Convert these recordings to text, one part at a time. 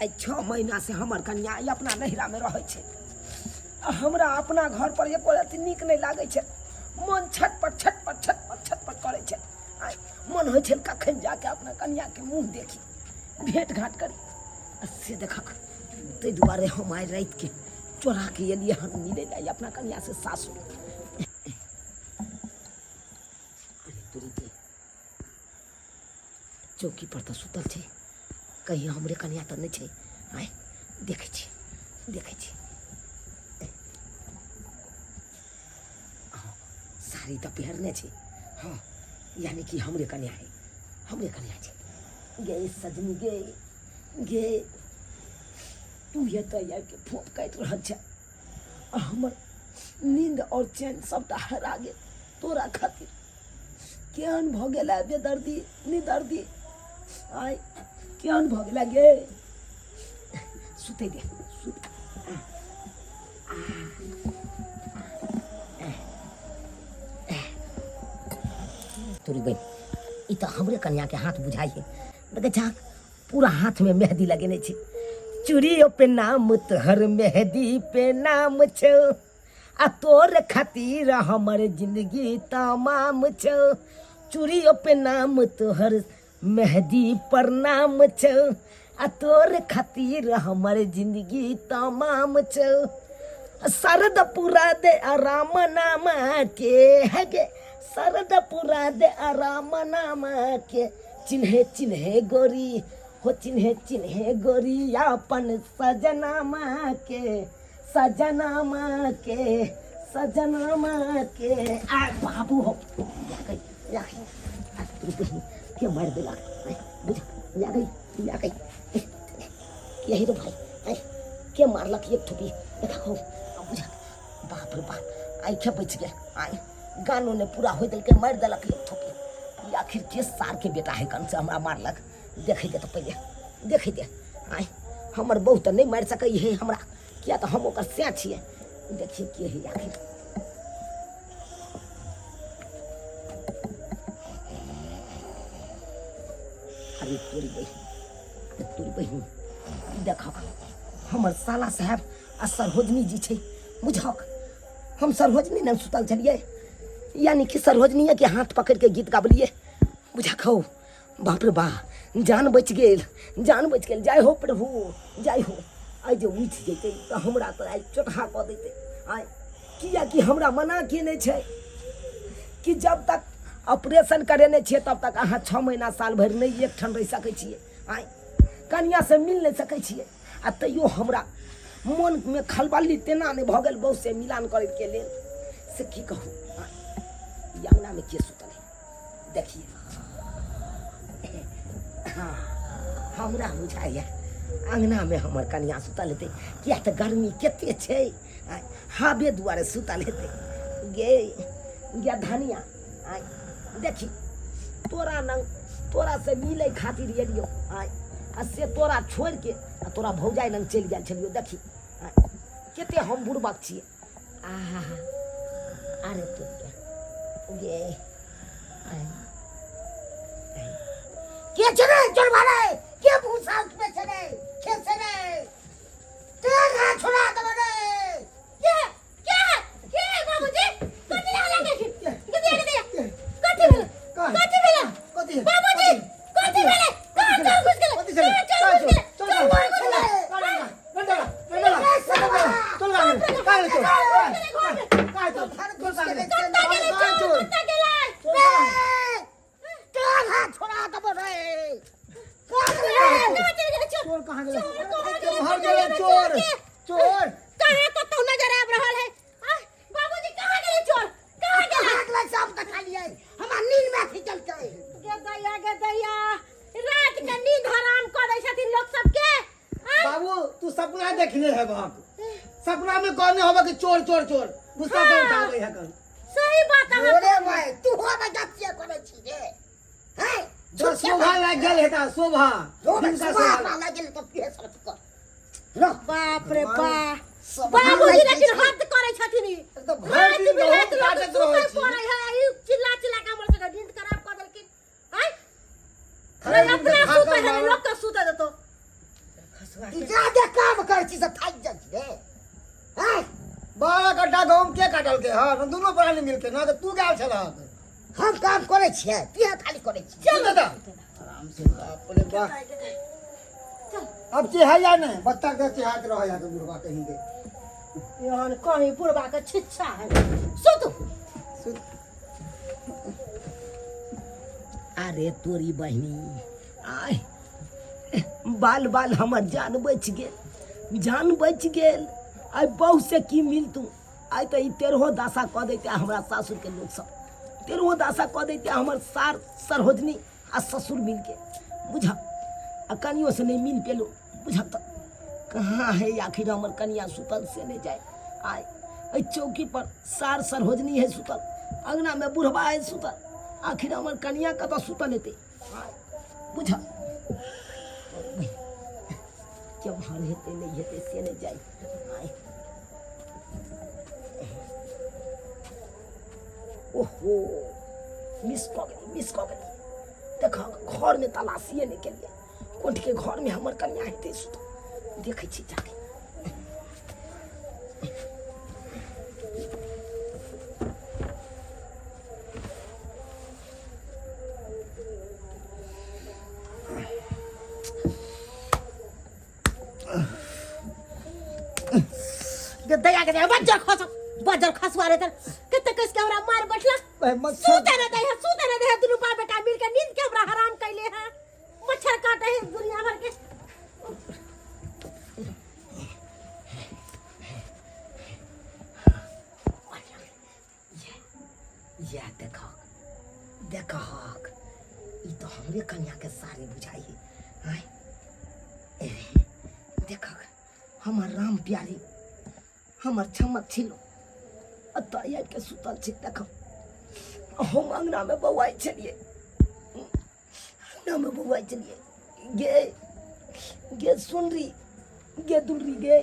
आइ 6 महीना से हमर कनिया ई अपना नैहरामे रहै छै आ हमरा अपना घर पर एको रत्ती नीक नहि लागै छै। मन छटपट छटपट छटपट छटपट करै छै। आइ मन होइ छै कखन जाके अपना कनियाके मुँह देखी, भेंट घाट करी। आ से देखक, ताहि दुआरे हम आइ रातिके चोरा के एलियै हन मिलै लए अपना कनिया से सासुर। अरे तोरी के, चौकी पर तऽ सुतल छै, कहीं हमरे कनिया तऽ नहि छै। आँय, देखै छी, देखै छी। हँ, साड़ी तऽ पहिरने छै। हँ, यानी कि हमरे कनिया है, हमरे कनिया छै। गे सजनी, गे गे, तू एतऽ आबिके फोप काटि रहल छै आ हमर नींद और चैन सबटा हरा गेल तोरा खातिर। केहन भऽ गेल है बेदर्दी निदर्दी, आय केहन भऽ गेल गे। सुतै दे, सुत। तोरी बहिन, ई तऽ हमरे कन्याके हाथ बुझाइ है। देखै छहक, पूरा हाथमे मेहदी लगेने छै। चूड़ियो पे नाम तोहर, मेहदी पे नाम छौ, आ तोर खातिर हमर जिंदगी तमाम छौ। चूड़ियो पे नाम तोहर, मेहदी पर नाम छौ, आ तोर खातिर हमर जिंदगी तमाम छौ। शरद पूरा दे आराम नाम के हगे, शरद पूरा दे आराम नाम के। चिन्हे चिन्हे गोरी हो, चिन्हे चिन्हे गोरी अपन सजना माँ के, सजना माँ के, सजना माँ के। आ बाबू हो, या गई, या गई। आ तू बहिन के मार देलक? आय, बुझ, या गई, या गई। यही रे भाई, आय के मारलक एक ठोपी? देखा हो, बुझ। बाप रे बाप, आँखे बचि गेल। आय गानो ने पूरा हो देलकै, मारि देलक एक ठोपी। ई आखिर के सार के बेटा है कन से हमरा मारलक? देखै दे तऽ पहिले, देखै दे। आय हमर बहु तऽ नहि मारि सकै है हमरा, किया तऽ हम ओकर सैं छियै। देखिए के है आखिर। अरे तोरी बहिन, अरे तोरी बहिन, ई देखक, हमर साला साहेब आ सरोजनी जी छै। बुझक, हम सरोजनी ने सुतल छलियै, यानी कि सरोजनीए के हाथ पकड़ के गीत गाबलियै। बुझक हौ, बाप रे बा, जान बचि गेल, जान बचि गेल। जय हो प्रभु, जय हो। आइ जे उठि जैतै तऽ हमरा तऽ आइ चोटहा कऽ दैतै। आइ किएकि हमरा मना केने छै कि जब तक ऑपरेशन करेने छियै तब तक अहाँ 6 महीना साल भरि नहि एकठाम रहि सकै छियै, आइ कनियाँसँ मिल नहि सकै छियै। आ तैयो हमरा मोनमे खलबली तेना नहि भऽ गेल बहुसँ मिलान करैके लेल, से की कहू। ई अङ्गनामे के सुतल है? देखिए। हाँ, हमरा बुझाइए अङ्गनामे हमर कनियाँ सुतल हेतै, किया तऽ गर्मी कते छै, हावे दुआरे सुतल हेतै। गे गे धनिया, आय देखी, तोरा नंग तोरा से मिलै खातिर एलियो आय, आ से तोरा छोड़ के आ तोरा भौजाइ लग चलि गेल छलियो। देखी आय, कते हम बुड़बक छियै। आहा, अरे तू गे, आय के छै रे चोरबा रे? के भूसा उठबै छै रे? के छै रे? के छोड़ा देबै रे? के के के बाबूजी, कथी हल्ला के कथी कथी कथी भेलै? कथी भेलै? कथी बाबूजी, कथी भेलै? कहाँ चोर घुस गेलै? कथी छलै? कहाँ चोर घुस गेलै? चोर चोर घुस गेलै। कत्ता गेलै चोर? कत्ता गेलै? छोड़ा देबै रे? कहाँ चलि गेलै चोर? चोर कहाँ गेलै? चोर कहाँ गेलै? केम्हर गेलै चोर? चोर कहाँ कतौ नजर आबि रहल है? आह, बाबूजी, कहाँ गेलै चोर? कहाँ गेलै? गेलै सब देखलियै, हमरा नींद में अथी चलतै। गे दैया, गे दैया, रात के नींद हराम कऽ दै छथिन लोक सबके। आह, बाबू, तू सपना देखने है बाप, सपना में कहने होबा कि चोर चोर चोर, गुस्सा कर उठाबै है कल। सही बात अहाँ। रे भाई, तू हो ना जातिया करै छी रे हैं? तोरा शोभा लागि गेल हेता, शोभा हिनका शोभा शोभा हमरा लागि गेल तऽ के सब कर। बाप रे बाप, शोभा बाबूजी, लागि लेकिन गेल छै। हद करै छथिन ई। एकदम भरि राति दिन बिराति गहुम लोक काटैत सुतै रहै छी। पड़ै है, ई चिल्ला चिल्ला के हमर सबके नींद खराब कऽ देलखिन। आँय, भरि दिन अपना थाकल सुतै है मारल। लोक के सुतै देतो। तू जादे काम करै छी से थाकि जाइ छी रे। आँय? 12 कट्ठा गहूम के काटलकै हँ? दुनू प्राणी मिलके ना तऽ तू गेल छलहक। हम काम करै छियै, तू खाली करै छी। चल दादा आराम से। बाप रे बाप, अब चिहाइया नहीं, बच्चा के चिहाइत रह या बुढ़वा कहीं के। एहन कहीं बुढ़बा के छिच्छा है, सुतू। अरे तोरी बहिनी, आय बाल बाल हमर जान बचि गेल, जान बचि गेल। आइ बहु से की मिलतू? आइ तऽ ई तेरहो दशा कऽ दैते हमरा सासुरके लोकसभ, तेरहो दशा कऽ दैते हमर सार सरहोजनी आ ससुर मिलके, बुझ। आ कनियो से नहि मिल पेलहुँ, बुझ। तऽ कहाँ है आखिर हमर कनिया सुतल से नहि जाय। आइ एहि चौकी पर सार सरहोजनी है सुतल, अंगना में बुढ़बा है सुतल, आखिर हमर कनिया कतऽ सुतल हेतै? आइ बुझ केम्हर हेतै नहि हेतै से नहि जाय। आइ ओहो, मिस कऽ गेली, मिस कऽ गेली। देख, घरमे तलाशिए नहि केलियै, कोठके घरमे हमर कनिया हेतै सुतल, देखै छी जाके। दया के दया, बज्जर खस, बज्जर खसुआ रे तर कते कस के हमरा मार बैठला। सूते न दे है, सूते न दे है। दुनू बाप बेटा मिल के नींद के हमरा हराम कैले है। मच्छर काटे है दुनिया भर के। इएह देखहक, देखहक, ई तऽ हमरे कनियाके साड़ी बुझाइ है। आँय, ए, देखहक हमर राम प्यारी, हमर छमक छिलो एतऽ आबि के सुतल छै। देखह, हम अङ्गनामे बौआइ छलियै, अङ्गनामे बौआइ छलियै। गे, गे सुनरी, गे दुलरी, गे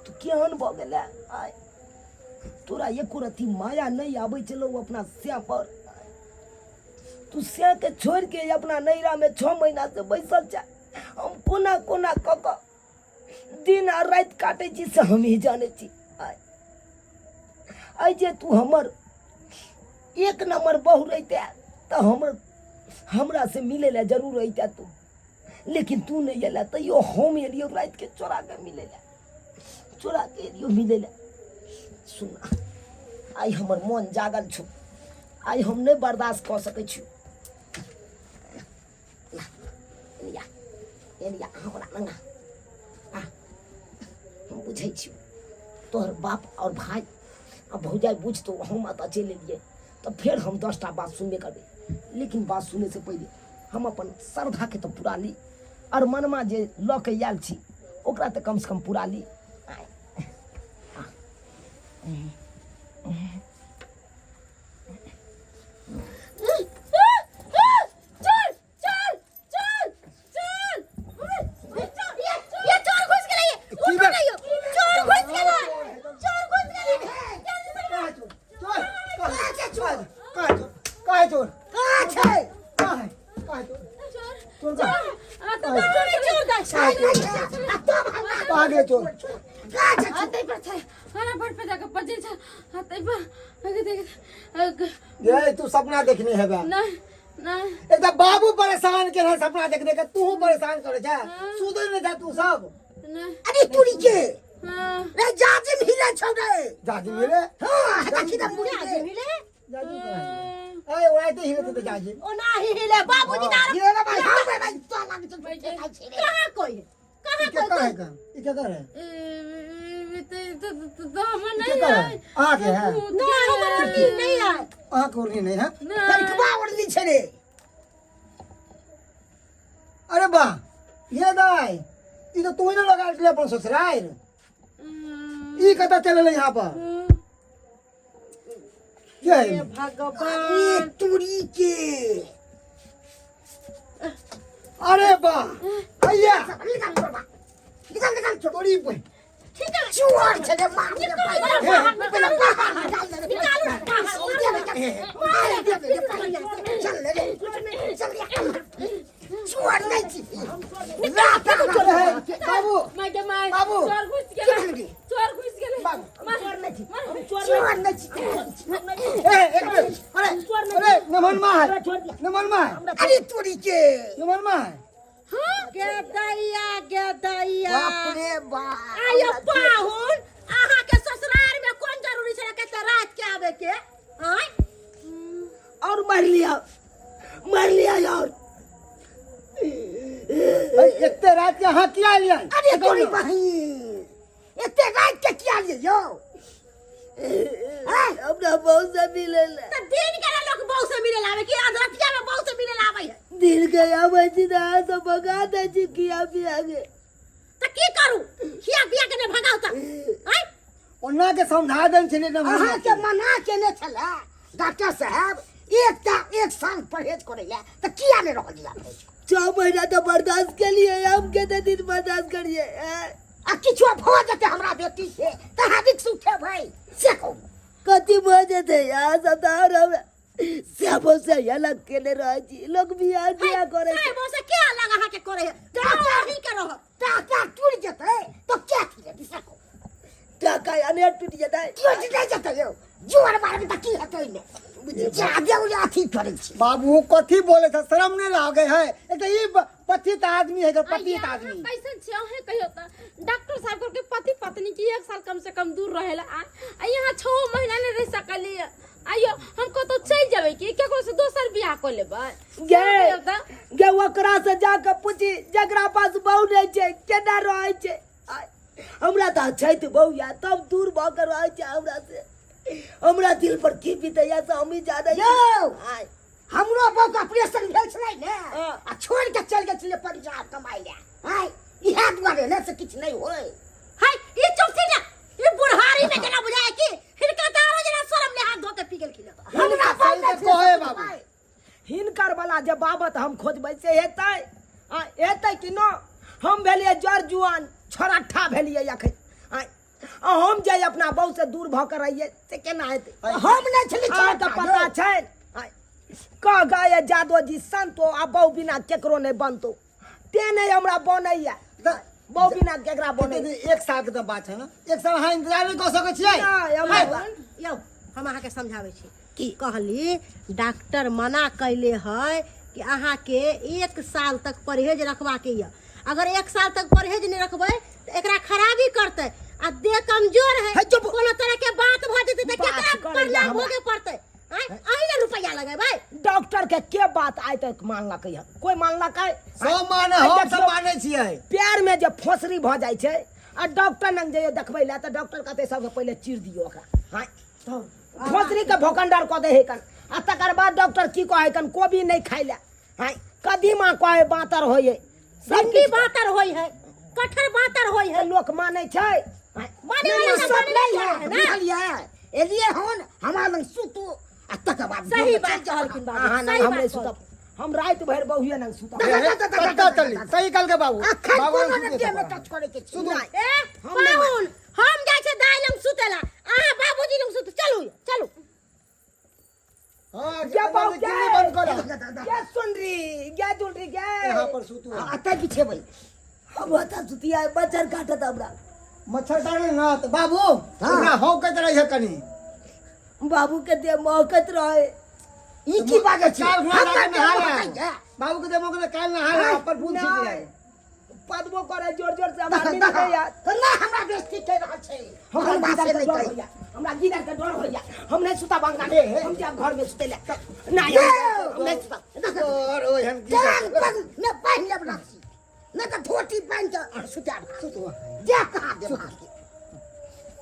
तू केहन भऽ गेलै आइ? तोरा एको रत्ती माया नहि आबै छलौ अपना स्या पर? तू स्या के छोड़ि के अपना नैहरामे 6 महीना से बैसल छै। हम कोना कोना कऽ कऽ दिन आ राति काटै छी से हमही जानै छी। आइ आइ जे तू हमर एक नंबर बहु रहिते तऽ हमर हमरा से मिलै लए जरूर अइते तू, लेकिन तू नहि एला, तैयो हम एलियो रातिके चोरा के मिलै लए, चोरा के एलियो मिलै लए। सुन, आइ हमर मन जागल छौ, आइ हम नहि बर्दाश्त कऽ सकै छी। एलिया, एलिया, हमरा लंगा आ। हम बुझै छियौ, तोहर बाप और भाई आ भौजाइ बुझतो हम एतऽ चलि एलियै तऽ फेर हम 10टा बात सुनबे करबै, लेकिन बात सुनैसँ पहिले हम अपन श्रद्धाके तऽ पूरा ली आओर मनमा जे लऽ के आयल छी ओकरा तऽ कमसँ कम पूरा ली। चल चल चल चल, ये चोर घुस गेलै, उठो नहीं, चोर घुस गेलै, चोर घुस गेलै। कहाँ चोर? चोर कहाँ? चोर कहाँ? चोर कहाँ? चोर कहाँ छै? कहाँ है? कहाँ चोर? चोर कहाँ? चोर दा कहाँ गए चोर? कहाँ छै? हाथे पर छै, हरा फट पे जाके पजे छै हाथे पर। आगे देख। ये तू सपना देखने हेबे? नहीं नहीं। एक तो बाबू परेशान के है सपना देख देख के, तू परेशान करे छे, सुधर नहीं जा तू सब। नहीं। अरे तुरी के हाँ। रे जाजिम हिले छौ रे। जाजिम हिले? हां, हटा की मुड़ी जाजिम हिले? जाजिम कहाँ है? ए ओनाहिते हिले त जाजिम। ओ नाही हिले बाबूजी दारू। हिले ना भाई, हां भाई, तो लाग चल खाइ छै रे। कहाँ कोई है? कहाँ ई के कोई? कर है का? ई के कर है? तो हम ई के नहीं कर है? है। अहाँ के है? नहीं, हमर ओढ़नी नहीं है। अहाँ के ओढ़नी नहीं है? तरीकबा ओढ़नी छै रे। अरे वाह, ये दाई, ई तो तू ही ना लगा ले अपन ससुराल। ई कतऽ चलल यहाँ पर? के है? भगवान, ये तुरी के। अरे वाह, भैया निकाल छोड़बा, निकाल, निकाल छोड़। तोरी पे ठीक है। चोर छै रे, मार दे भाई। निकालो पहिले बाहर, बाहर निकाल दे रे। निकालो बाहर, मार दे रे, चल रे, चल रे। चोर नहीं छी। निकाल। बाबू माय गे माय बाबू। चोर घुस की गेलै भेल गे? चोर घुस गेलै बाबू। मार चोर नहि छी मार हम चोर चोर नहि नहि छी छी ए एक मिनट अरे चोर नहि अरे नमन मा है हमरा छोड़ दिया। नमन मा है अरे तोरी के नमन मा है गे दैया गे दैया बाप रे बाप आयो पाहुन अहाँ के ससुराल में कोन जरूरी छलै कते रात के आबे के आय और मार लिया मार लिया यार अरे एते रात के अहाँ किया एलियै अरे तोरी बहिन एते रात के किया लिए यौ हैं? हमरा बहू से मिले ला त दिन के ना लोग बहू से मिले लावे कि अधरतिया में बहू से मिले लावे है दिन के आबै छी तऽ अहाँ सब भगा दै छी खिया पिया के त की करू खिया पिया के ने भगाउ त आय ओना के समझा देन छलै नमन अहाँ के मना केने छलै डॉक्टर साहब एकटा एक साल परहेज करै लए तऽ किया नहि रहल यऽ परहेज 6 महीना तऽ बर्दाश्त केलियै, हम कते दिन बर्दाश्त करियै आँय? आ किछो भऽ जेतै हमरा बेटी से तऽ अहाँ रिक्स उठेबै से कहू। कथी भऽ जेतै? अहाँ सब तऽ आओर हमरा से से अलग केने रहै छी। लोक बियाह बियाह करै छै। साहेब से के अलग अहाँ के करे है? टाका अहीं के रहत। टाका टूटि जेतै तऽ के अथी लेतै से कहू। टाका अनेर टूटि जेतै। टूटि नहि जेतै यौ, जोर मारबै तऽ की हेतै ओहिमे? जादे ओ अथी करै छै। बाबू कथी बोले छै, शरम नहीं लागे है? एक तो ई पतित आदमी है, पतित अहाँ आदमी। कैसन छी अहें कहियो त? डॉक्टर साहब कहलकै पति पत्नी के एक साल कम से कम दूर रहेला आ यहाँ 6 महीना नहीं रह सकली। आइयो हम कतौ चलि जेबै कि केकरो से दोसर बियाह कऽ लेबै? गे कहियो त। गे, ओकरा से जाके पूछी जकरा पास बहू नहि छै, केना रहै छै। आय, हमरा तऽ छै तऽ बहू या तब दूर भऽ के रहै छै हमरा से। हमरा दिल पर की बीतैया से हमही जानै छी। यौ। आय। हमरो बहू के ऑपरेशन भेल छलै ने हाँ। आ छोड़ि के चलि गेल छलै पंजाब कमाइ लए। आय इएह दुआरे ने से किछु नहि होय। हाय, ई चुप ना, ई बुढ़ारी में जेना बुझाय कि हिनका तऽ आरो जेना शरम ले हाथ धो के पी गेलखिन हँ। हमरा सही बहू तऽ कहै बाबू। हिनकर वाला जे बाबत हम खोजबै से हेतै? आ हेतै कि न? हम भेलियै जर जुआन छोरट्ठा भेलियै अखन। आ आ हम जे अपना बहू से दूर भऽ के रहियै से केना हेतै? हम नहि छली। अहाँके पता छै आ, कह गए जादो जी संतो आ बहु बिना केकरो नहि बनतो, ते नहि हमरा बनैया। बहु बिना केकरा बनै? एक साल के तऽ बात छै ने, एक साल अहाँ इंतजार नहि कऽ सकै छियै? नहि, हमरा यौ, हम अहाँके समझाबै छी। की कहली? डॉक्टर मना कैले है कि अहाँके एक साल तक परहेज रखबाके यऽ। अगर एक साल तक परहेज नहि रखबै तऽ एकरा खराबी करतै आ देह कमजोर है। है, चुप। कोनो तरह के बात भऽ जेतै तऽ बात केकरा करैया परिणाम हमरा। भोगे पड़तै? आँय, अहीं ने रुपैआ लगेबै। डॉक्टर के बात आइ तक मानलकै हन? कोइ मानलकै? सब माने, आइ हम सब देखियौ, मानै छियै। पैर में जे फोसरी भऽ जाइ छै आ डॉक्टर लग जइयो देखबै लए तऽ डॉक्टर कहतै सबसँ पहिले चीर दियौ ओकरा। हाँ, फोसरी के भोकंडर कऽ दै है कन आ तकर बाद डॉक्टर की कहै कन? कोबी नहि खाइ लए। हाँ, कदीमा कहै बातर होइ है सब। भिंडी किछु बातर होइ है, कटहर बातर होइ है। लोक मानै छै? हाँ, माने नहि, वाला नहि, तऽ सब मानबे नहि करै है है ना। बुझलियै? एलियै हन हमरा लग सुतू आ तकर बाद सही बात कहलखिन बाबू, अहाँ सही नहि, हम बात नहि सुतब। हम राति भरि बहुए नंग सुतब। कतऽ चली? सही कहलकै बाबू। अखन बाबू कोनो सुतै ने देह में छै। टच करे के छै। सुतू। नहि। ए हम नहि। पाहुन, हम जाइ छै दाइ लग सुतेला, अहाँ बाबूजी लग सुतू। चलू चलू। हाँ, गे बाबू, अंदर से किल्ली बंद करो। गे सुनरी, गे दुलरी, गे। यहाँ पर सुतू। आ अतै बिछेबै। हम ओतऽ सुतिया, मच्छर काटत हमरा। मच्छर काटे ना तऽ बाबू ओकरा हौकैत रही है कनी। बाबू के देह महकत रहे। ई की बाजै छी? काल्हि खुना हमरा लागे देह नहा महकैया। ले। बाबू के देह महकैत, काल्हि नहा ले, परफ्यूम छिट नहि। जाए। पदबो करे जोर जोर से, हमरा नींद नहि आयत। तऽ नहि, हमरा बेइज्जती कहि रहल छै। हमरा हम बात गीदड़ से के नहि डर करै। होइया, हमरा गीदड़ के डर होइया। हम नहीं सुतब अंगना में, हम जायब घर में सुतै ले। नहीं, हम नहीं सुतब। और ओहन की टांग पर ने बान्हि लेब रस्सी, नहि तऽ धोती बान्हि कऽ सुतायब। सुतू। जा कहाँ देब अहाँके?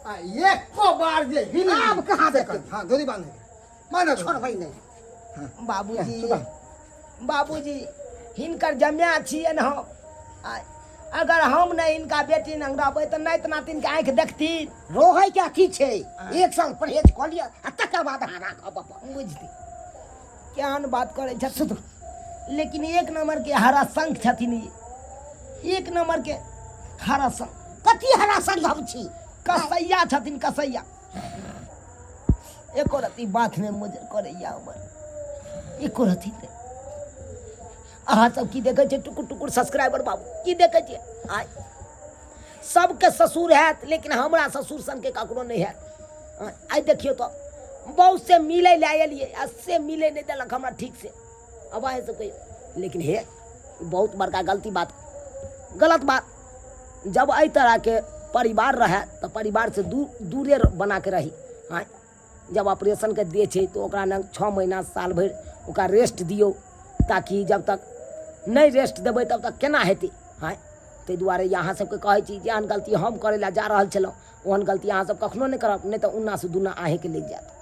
आ एको बार जे हिल आब कहाँ देतै? हाँ, धोती बांध बांध। छोड़बै नहि। बाबूजी। सुतह। बाबूजी, हिनकर जमाय छियनि हम। अगर हम नहि हिनका बेटी नंग रहबै तऽ नाति नातिनके आँखि देखथिन? रहै के अथी छै, एक साल परहेज कऽ लिअ आ तकर बाद अहाँ राखब अपन। बुझली केहन बात करै छथिन? लेकिन एक नंबर के हरा शंख छथिन ई, एक नंबर के हरा शंख। कथी हरा संग हम छी? कसैया छथिन, कसैया। एको रत्ती बात नहि मोजर करैया हमर, एको रत्ती नहि। अहाँ सब की देखै छियै टुकुर टुकुर सब्सक्राइबर बाबू, की देखै छियै? आय। सबके ससुर हैत लेकिन हमरा ससुर सनके ककरो नहि हैत। आइ देखियौ तऽ बहुत से मिलै लए एलियै आ से मिलै नहि देलक हमरा ठीक से। अब अहाँ सब कहियौ, लेकिन हे बहुत बड़का गलती बात, गलत बात। जब एहि तरहके परिवार रहए तऽ परिवारसँ दूर दूरे बनाके रही। आँय जब ऑपरेशनके दे छै तऽ ओकरा लग 6 महीना साल भरि ओकरा रेस्ट दियौ, ताकि जब तक नहि रेस्ट देबै तब तक केना हेतै। आँय ताहि दुआरे अहाँ सबके कहै छी जे एहन गलती हम करै लए जा रहल छलहुँ ओहन गलती अहाँ सब कखनो नहि करब, नहि तऽ उन्नासँ दुन्ना अहीँके लागि जायत।